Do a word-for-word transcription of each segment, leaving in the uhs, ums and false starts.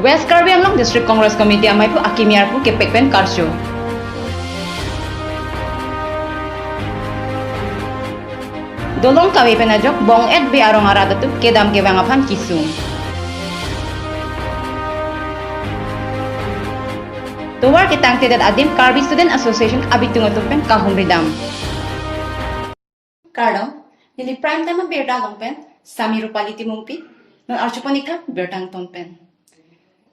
West Karbi Anglong District Congress Committee amei aphu akimi arpu kepek pen karcho. Dolong kave pen ajok Bong-et Bey arong arat atum kedam kevang aphan kesung. Tovar ketangtedet adim Karbi Student Association abitung atum pen kahumri dam. Kardom, neli Prime Time abirta along pen Sami Rupali Timungpi, non archupon ikha birta angton pen.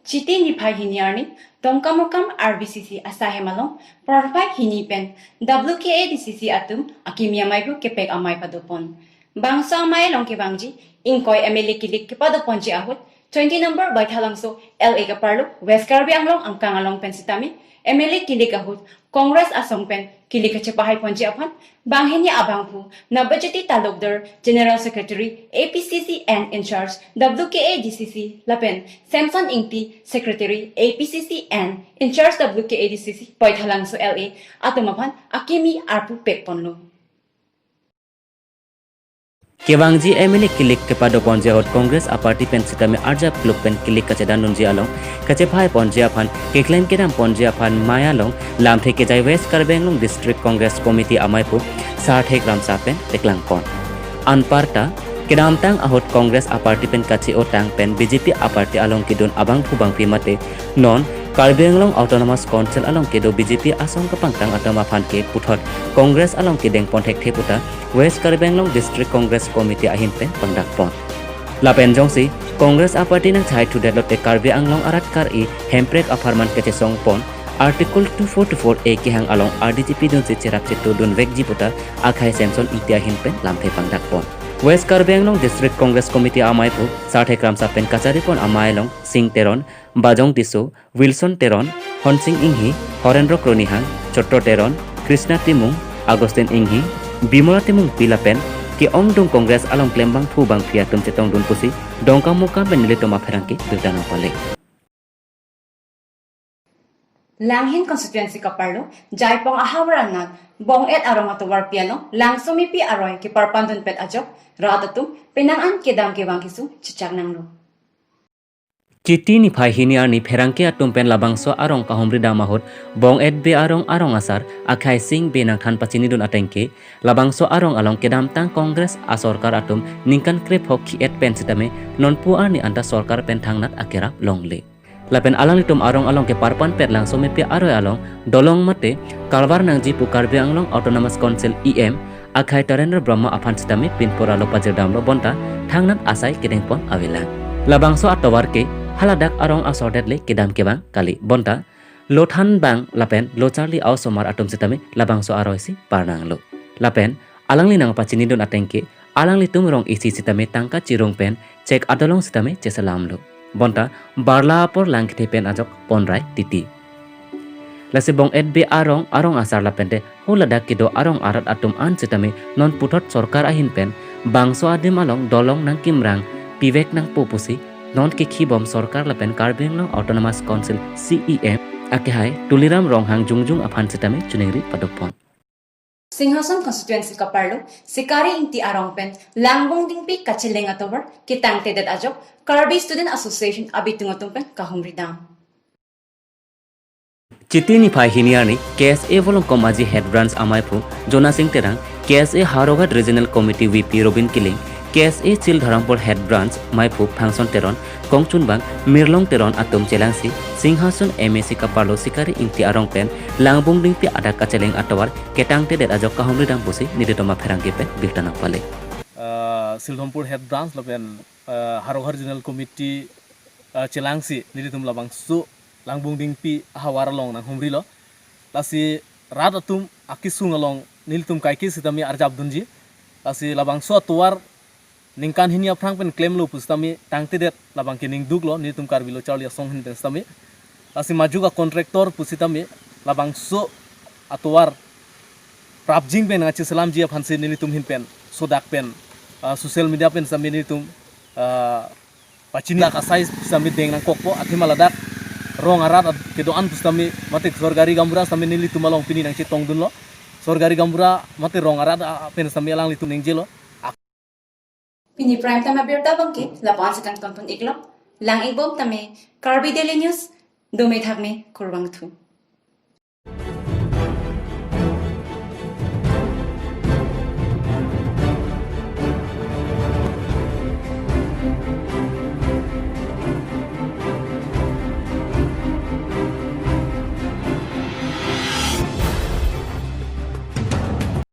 Chiti niphai hini arni, Dongkamukam R B C C asai hem along, porphai hini pen W K A D C C atum akimi amei aphu kepek amei padopon. Bangso amei along kevangji, ingkoi M L A kilik kepadoponji ahut, twenty number Baithalangso L A kaparlo, West Karbi Anglong angkang along pen sitame, M L A kilik ahut, Congress asong pen kilik kachepahaiponji aphan, banghini abangphu, Nabajyoti Talukdar, General Secretary, A P C C and in charge, W K A D C C, lapen Samson Ingti, Secretary, A P C C and in charge, W K A D C C, Baithalangso L A, atum aphan akimi arpu pekponlo. Kevangji M L A kilik kepadoponji ahut Congress aparty pen sitame arjap kluk pen kilik kachedandunji along kachepahaiponji aphan keklem kedamponji aphan mei along lamthe kejai West Karbi Anglong District Congress Committee amei aphu Sarthek Ramsa pen teklangpon. Anparta, kedamtang ahut Congress aparty pen kache-otang pen B J P aparty along kedun abangphu bangpi mate non Karbi Anglong Autonomous Council along kedo B J P asong kepangtang atum aphan ke puthot Congress along kedengpon thekthe puta West Karbi Anglong District Congress Committee ahin pen pangdakpon. Lapen jongsi Congress aparty nangchai thudet lote Karbi Anglong arat kar-i Hemprek apharman kachesongpon Article two four two four A kehang along R D G P dunsi cherap chetu dunvekji puta akhai Samson Ingti ahin pen lamthe pangdakpon. West Karbi Anglong District Congress Committee amei aphu Sarthek Ramsa pen kacharipon amei along Sing Teron, Bajong Tisso, Wilson Teron, Honsing Inghi, Horendro Kronihang, Chotro Teron, Krishna Timung, Augustine Inghi, Bimola Timungpi lapen ke-ongdung Congress along klembangphu bangpi atum chetongdun pusi Dongkamukam pen nelitum apherangke birta nangpale. Langhin constituency kaparlo, Jaipong ahavar anat, Bong-et arong atovarpi along, Langsomepi aroi keparpandunpet ajok, rat atum, penang an kedam kevang kesung chechak nanglo. Chiti niphai hini arni pherangke atum pen labangso arong kahumri dam ahut, Bong-et Bey arong arong asar, akhai Sing Bey nangthan pachinidun atengke, labangso arong along kedamtang Congress asorkar atum ningkan krepho ki-et pen sitame nonpu arni anta sorkar pen thangnat akerap longle. Lapen alanglitum arong along keparpanpet Langsomepi aroi along dolong mate karvar nangji pu Karbi Anglong Autonomous Council E M akhai Tarendra Brahma aphan sitame pinpur alo pajirdamlo bonta thangnat asai kedengpon avelang. Labangso atovar ke haladak arong asordet le kedam kevang kali bonta lo thanbang lapen lo charli a-osomar atum sitame labangso aroi si parnanglo. Lapen alangli nangpachinidun atengke alanglitum rong isi sitame tangka chirung pen chek adolong sitame cheselamlo. Bonta barla apor langkethe pen ajok ponrai titi. Lasi Bong-et Bey arong arong asar lapente haladak kedo arong arat atum an sitame non puthot sorkar ahin pen bangso adim along dolong nangkimrang pivek nangpo pusi non kekhibom sorkar lapen Karbi Anglong Autonomous Council C E M akhai Tuliram Ronghang Jongjung aphan sitame chiningri padopon. Singhason constituency kaparlo, Sikari Ingti arong pen Langbong Dingpi kacheleng atovar ketangtedet ajok, Karbi Student Association abitung atum pen kahumri dam. Chiti niphai hini arni K S A Volongkom Aji Head Branch amei aphu Jona Sing Terang, K S A Howraghat Regional Committee V P Robin Killing, K S A Childharampur Head Branch amei aphu Phangson Teron, kongchunbang Mirlong Teron atum chelangsi Singhason M A C kaparlo Sikari Ingti arong pen Langbong Dingpi adak kacheleng atovar ketangtedet ajok kahumri dam pusi nelitum apherangke pen birta nangpale. Ah, Childharampur Head Branch lapen, ah, Howraghat Regional Committee, ah, chelangsi nelitum labangso Langbong Dingpi ahavar along nanghumrilo. Lasi rat atum akesung along nelitum kaike sitame arjapdunji. Lasi labangso atovar ningkan hini aphrang pen klemlo pusitame tangtedet labang ke ningduklo, nelitum Karbi lo charli asong ahin pen sitame. Lasi majok a-contractor pusitame labangso atovar prapjin pen nangcheselamji aphansi nelitum ahin pen sodak pen, ah, social media pen sitame nelitum, ah, pachini ladak asai sitame deng nangkokpo, athema ladak rong arat ad-, kedo-an pusitame mate sorkari gaonbura sitame nelitum along pini nangchetongdunlo. Sorkari gaonbura mate rong arat a-, a-, pen sitame alanglitum ningjelo. Pini Prime Time abirta abangke lapu-an si kangtonpon iklo. Lang-ikbom tame, Karbi Daily News, dome thakme, kurvangthu.